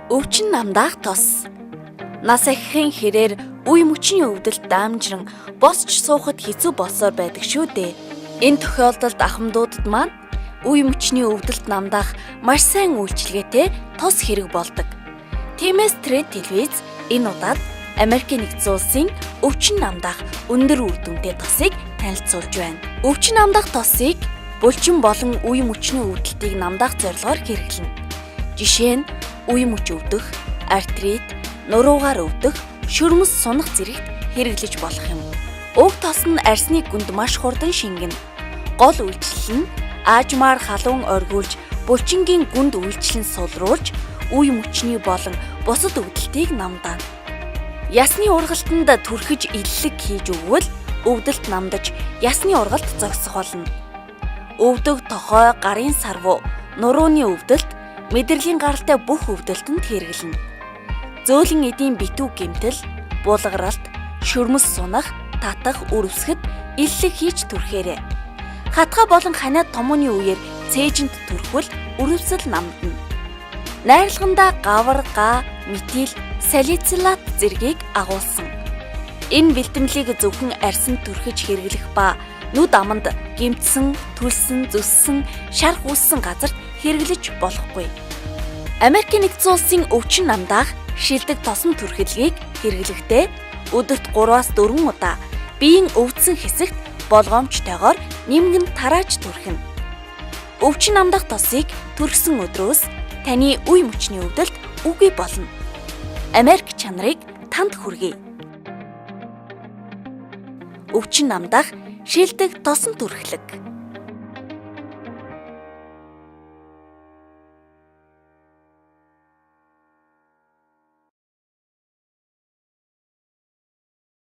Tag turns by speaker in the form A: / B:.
A: Өвчин намдаах тос. Нас ахихын хэрээр үе мөчний өвдөлт даамжран босч суухад хэцүү болсоор байдаг шүү дээ. Энэ тохиолдолд ахмадуудад маань үе мөчний өвдөлт намдаах маш сайн үйлчилгээтэй тос хэрэг болдог. Тиймээс Тред телевиз энэ удаад Америкийн нэгдсэн улсын өвчин намдаах өндөр үр дүнтэй тосыг танилцуулж байна. Өвчин намдаах тосыг булчин болон үе мөчний өвдөлтийг намдаах зорилгоор хэрэглэнэ. Жишээ нь үе мөч өвдөх, артрит, нуруугаар өвдөх, шөрмөс сунах зэрэгт хэрэглэж болох юм. Уг тос нь арьсны гүнд маш хурдан шингэнэ. Гол үйлчлэл нь аажмаар халуун оргиулж, булчингийн гүнд үйлчлэн сулруулж, үе мөчний болон бусад өвдөлтийг намдаана. Ясны ургалтанд түрхэж эллэг хийж өгвөл өвдөлт намдаж, ясны ургалт зогсох болно. Өвдөг, тохой, гарын сарвуу, нурууны өвдөлт, мэдрэлийн гаралтай бүх өвдөлтөнд хэрэглэнэ. Зөөлөн эдийн битүү гэмтэл, булгаралт, шөрмөс сунах, татах, үрвсэхэд эллэг хийж түрхээрэй. Хатгаа болон ханиад томооны үеэр цээжинд түрхвэл үрвсэл намдана. Найрлагандаа гавар, га, метил, салицилат зэргийг агуулсан. Энэ бэлтгэлийг зөвхөн арьсанд түрхэж хэрэглэх ба нүд аманд гэмтсэн, түлсэн, зүссэн, шарх үүссэн газарт хэрэглэж болохгүй. Америкийн нэгдсэн улсын өвчин намдаах шилдэг тосон түрхэлгийг хэрэглэхдээ өдөрт 3-аас 4 удаа биеийн өвдсөн хэсэгт болгоомжтойгоор нимгэн тарааж түрхэнэ. Өвчин намдах тосыг түрхсэн өдрөөс таны үе мөчний өвдөлт үгүй болно. Америк чанарыг танд хүргэе. Өвчин намдах шилдэг тосон түрхлэг.